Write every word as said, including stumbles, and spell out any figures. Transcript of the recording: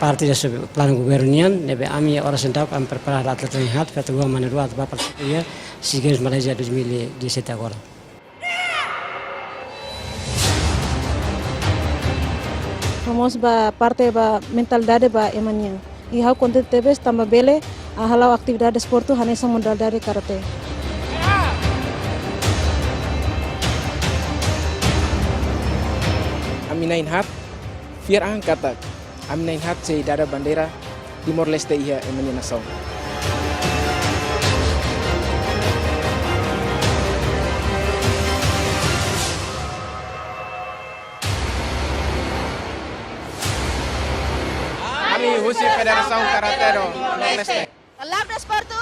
parte desse planu governu nian, ne'ebé ami oras ne'e daudaun ami prepara atleta na'in-haat, feto rua, mane rua, atu bá partisipa iha SEA Games Malaysia dois mil e dezassete agora. Vamos ba parte ba mentalidade ba ema nian. I ha'u kontente tebes tanba bele, ah, hala'o atividade desportu hanesan modalidade karate. Ami na'in-haat fiar an katak ami na'in-haat sei dada bandeira Timor-Leste iha ema nia nasaun. Ami husi Federasaun Karate do Timor-Leste. Salam Desportu.